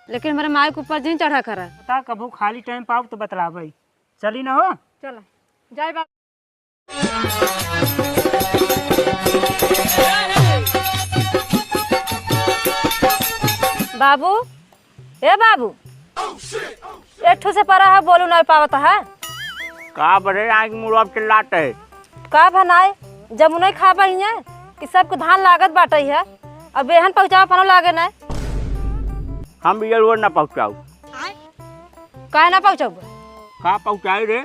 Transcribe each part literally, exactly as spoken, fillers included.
लेकिन हमरे माई के ऊपर जिन चढ़ा करा। बता, कभू खाली टाइम पाउब तो बतलाबे। चली ना हो? चला, जाए बाबू। बाबू, ए बाबू, एक ठो से परा है, बोलू नहीं पावत है। का बरे आँख मुड़वा पे चिल्लात है? का भनाए, जमुनई खा बहिए कि सबके धान लागत बाटइ है, अब बेहन पहुँचावे पनो लागे नहीं। हम बिया रोज ना पहुँचाऊ। काहे ना पहुँचब? का पहुँचाई रे?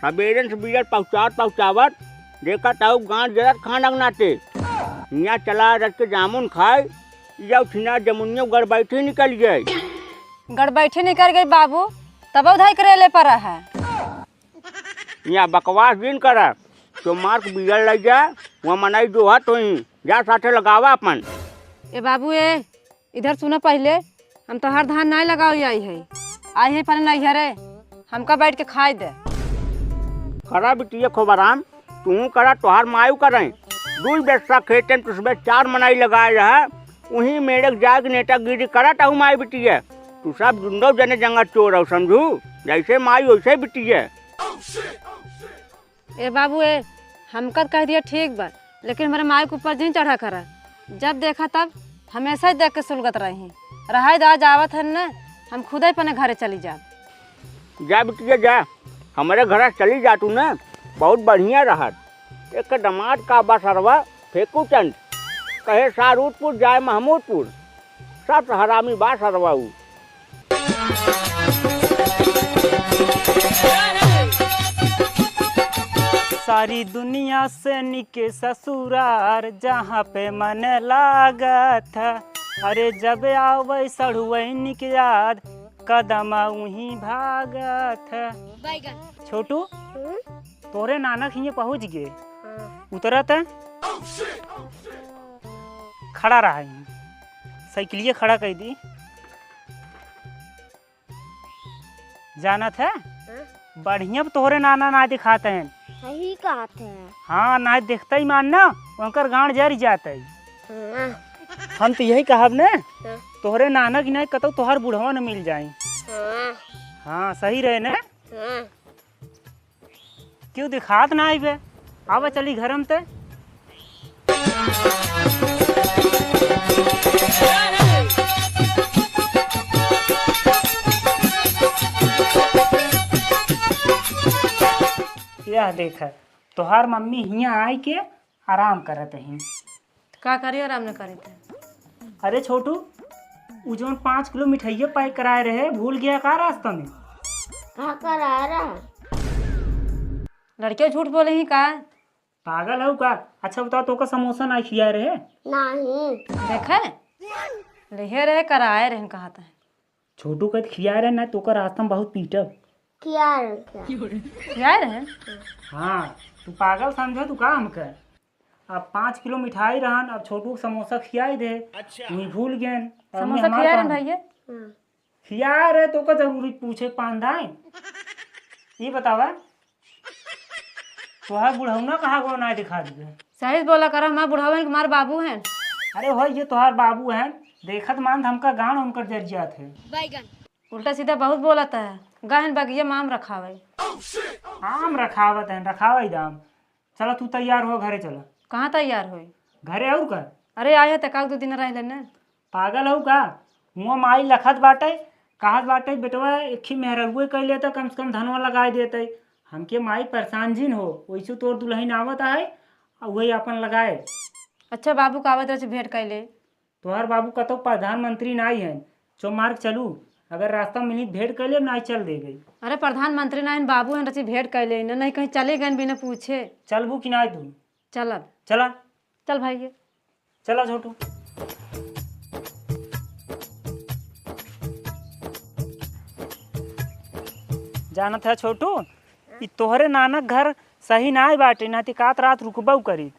सबेरन से बिया पहुँचावत पहुँचावत देखत आऊ गांठ जरत खानक नाते। हियाँ चला रख के जामुन खाए, ई जाऊ छिना जमुनियो गड़ बैठी निकल गई। गड़ बैठी निकल गई बाबू, तब उधाई करे ले परा है। यहाँ बकवास दिन करा, तो मार्क बिगड़ लग जा, वहाँ मनाई जो हाथ होई, जा साथे लगावा अपन। ए बाबू ए, इधर सुनो पहिले, हम तोहार धान नाहीं लगावे आई है, आई है अपने नैहरे, हमका बैठ के खाए दे। करा बिटिया खूब आराम, तू करा, तोहार मायू करें। दुई बेस्सा खेते में तुसबे चार मनाई लगाए रहा, उहीं मेड़क जाग नेतागिरी करा ताऊ माई बिटिया। तू सब दुंदो जने जंगत चोर हो समझू, जैसे माई वैसे बिटिया। ए बाबू ए, हमका त कह दिया ठीक बा, लेकिन हमरे माई के ऊपर जिन चढ़ा करा। जब देखा तब हमेशा ही देख के सुलगत रही। रहाई द, आज आवत हन न, हम खुदे अपने घरे चली जाब। जा बिटिया जा, हमरे घरा चली जा तू न, बहुत बढ़िया रहत। एक दमाद का बा सरवा, फेंकू चंद, कहे सारूदपुर जाए महमूदपुर, सब हरामी बा सरवा ऊ। सारी दुनिया से निके ससुरार, जहाँ पे मन लागत है। अरे जब आवे सड़ुआइन के याद, कदम उहीं भागत है। बैगन। छोटू, हम्म? तोरे नानक हिये पहुँच गए। हाँ। उतरत है। खड़ा रहा ही। साइकिलिया खड़ा कर दी। जानत है? हाँ? बढ़िया तोहरे नाना ना दिखाते हैं। सही कहत है। हाँ, ना देखते ही मान ना, उनकर गांड जर जाते ही। हाँ। हम तो यही कहब ने, हाँ। तोहरे नाना की नहीं कतौ तोहर बुढ़वा न मिल जाई। हाँ। हाँ, सही रहे ने। हाँ। क्यों दिखात ना आई बे? आवा चली घर में ते। यह देख, तोहार मम्मी हियाँ आई के आराम करत ही। का करी, आराम न करी त। अरे छोटू, उ जौन पाँच किलो मिठाइया पैक कराए रहे, भूल गया का रास्ता में? हाँ, कराए रहा। लड़के झूठ बोले ही का? पागल हऊ का? अच्छा बताओ, तोका समोसा ना खियाए रहे? नहीं। देखे, लेहे रहे, कराए रहे, कहत है। छोटू कहत खियाए रहे ना, तोका रास्ता में बहुत पीटब। खियाए रहे क्या? खियाए रहे? हाँ, तू पागल समझो तू का हमके? अब पाँच किलो मिठाई रहन, अब छोटू के समोसा खियाई दे। अच्छा। वही भूल गए। अब समोसा मेहमान खियाए रहन कहाँ? भैया? हाँ। खियाए रहे, तोका जरूरी पूछे पान दाई? ये बतावा, तोहार बुढ़ौना कहाँ गो ना दिखा दिए? सही से बोला करा, हमार बुढ़ावन के हमार बाबू हैं। अरे हो, ये तोहार बाबू हैं, देखत मान हमका गान उनकर जर जात है। बैगन। उल्टा सीधा बहुत बोलत है, गहन बगिया में आम रखावे। आम रखावत हैं, रखावे दाम। चला तू तैयार हो, घरे चला। कहाँ तैयार होई? घरे और का? अरे आए हैं त एक आध दो दिन रह लेने। पागल हऊ का? हुआं माई लखत बाटे, कहत बाटे, "बेटवा, एक ही मेहररुए कइ लेता, कम से कम धनवा लगाए देते।" हमके माई परेशान जिन हो, वैसे तोर दुल्हन आवत है, आ वही आपन लगाए। अच्छा, बाबू का आवत रहे, भेंट कइ ले। तोहार बाबू कतौ प्रधानमंत्री नाई हैं, चौमार्ग चलू, अगर रास्ता में मिली भेंट कइ ले, नाई चल देबे। अरे, प्रधानमंत्री नाई हैं, बाबू हैं, रची भेंट कइ ले, न, नहीं कहीं चले गए बिना पूछे। चलबू कि नाई तू? चलब। चला। चल भाई, ये। चला छोटू। जानत है छोटू, ई तोहरे नानक घर सही नाय बाटे, ना ती कात रात रुकबऊ करी।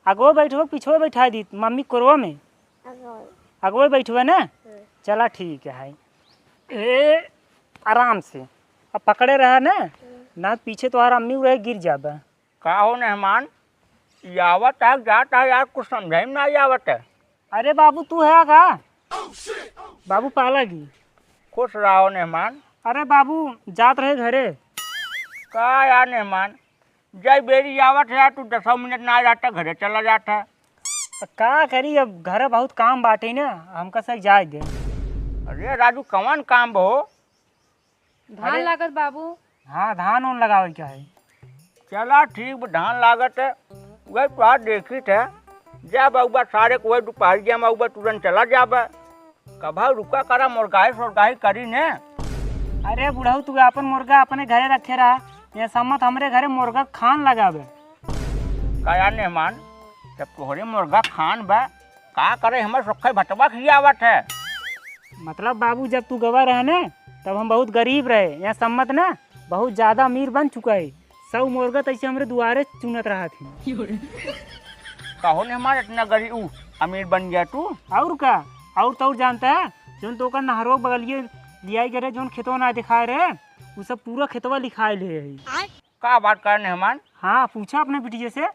अगवो बैठबो, पिछवो बैठा दी, मम्मी कोरवा में। अगवो। अगवो बैठबे ना? हम्म। चला ठीक है। ए, आराम से। अब पकड़े रहा ना, हम्म। ना पीछे तोहार अम्मी रहे, गिर जाबे। का हो मेहमान, ई आवत है, जात है यार, कुछ समझे में ना आवत है। अरे बाबू, तू है का? बाबू पाला जी। खुश रहो मेहमान। अरे बाबू, जात रहे घरे। का यार मेहमान, जय बेरी आवत है, तू दसों मिनट ना रहता, घरे चला जाता। का करी, अब घरे बहुत काम बाटे ना, हमका सब जाए दे। अरे राजू, कवन काम बा हो? धान अरे। लागत बाबू। हाँ, धान उन लगावे के है। चला ठीक बा, धान लागत है, वही तो आज देखित है। जा बउबा, सारे को वही दोपहरिया में बउबा तुरंत चला जाबे। कभा रुका करा, मुर्गाई सोरगाई करी ने। अरे बुढ़ऊ, तू आपन मुर्गा अपने घरे रखे रहा, ये सम्मत हमरे घरे मुर्गा खान लगाबे। का यार मेहमान, जब तोहरे मुर्गा खान बा, का करे हमर सोखे भतवा खियावत है? मतलब बाबू, जब तू गवा रहे ने, तब हम बहुत गरीब रहे। यहाँ सम्मत ना बहुत ज्यादा अमीर बन चुका है। सब मुर्गा तैसे हमरे दुआरे चुनत रहा थी। कहो मेहमान, इतना गरीब ऊ अमीर बन गया तू? और का, और तो और जानता है, जोन तो ओकर नहरो बगलिए लियाई करे, जोन खेतवा ना दिखाए रहे, उ सब पूरा खेतवा लिखाए ले है। का बात कर मेहमान? हाँ, पूछा अपने बिटिया से।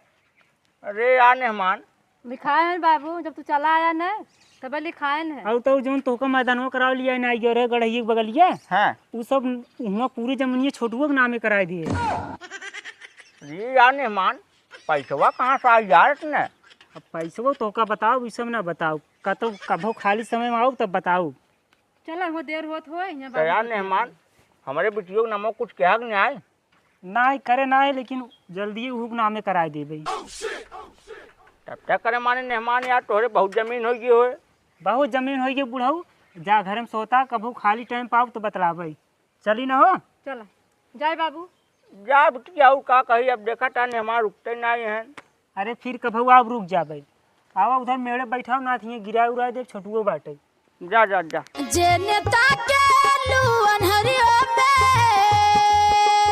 अरे यार मेहमान। लिखाए हैं बाबू, जब तू चला आया न, तबे लिखाए हैं। और तो जोन तोहका मैदानवा करावे लिया ना, आई गयो रहे गढ़इया के बगलिया। हाँ। उ सब हुआं पूरी जमीनिया छोटुआ के नामे कराए दिए। अरे यार मेहमान, पैसवा कहाँ से आई यार इतने? अब पैसवा तोहका बताओ, इ सब ना बताओ, का तो कभो खाली समय में आओ तब बताओ। चला, हो देर होत हो, यहाँ तो यार बाबू मेहमान, हमरे बिटियो के नामो कुछ कहा के नहीं आए? नाहीं करे नाहीं, लेकिन जल्दी हुक नामे कराए देबे। तब तक करे माने मेहमान यार, तोहरे बहुत जमीन हो गई होए। बहुत जमीन हो गई बुढ़ऊ, जा घर में सोता, कभू खाली टाइम पाओ तो बतलाबे। चली ना हो? चला, जाए बाबू। जा बिटिया, और का कही, अब देखा था मेहमान रुकते नहीं हैं। अरे फिर कभू आप रुक जाबे, आवा उधर मेड़े बैठाओ ना, हियाँ गिरा उरा दे, छोटुओ बाटे। जा, जा, जा। जे नेता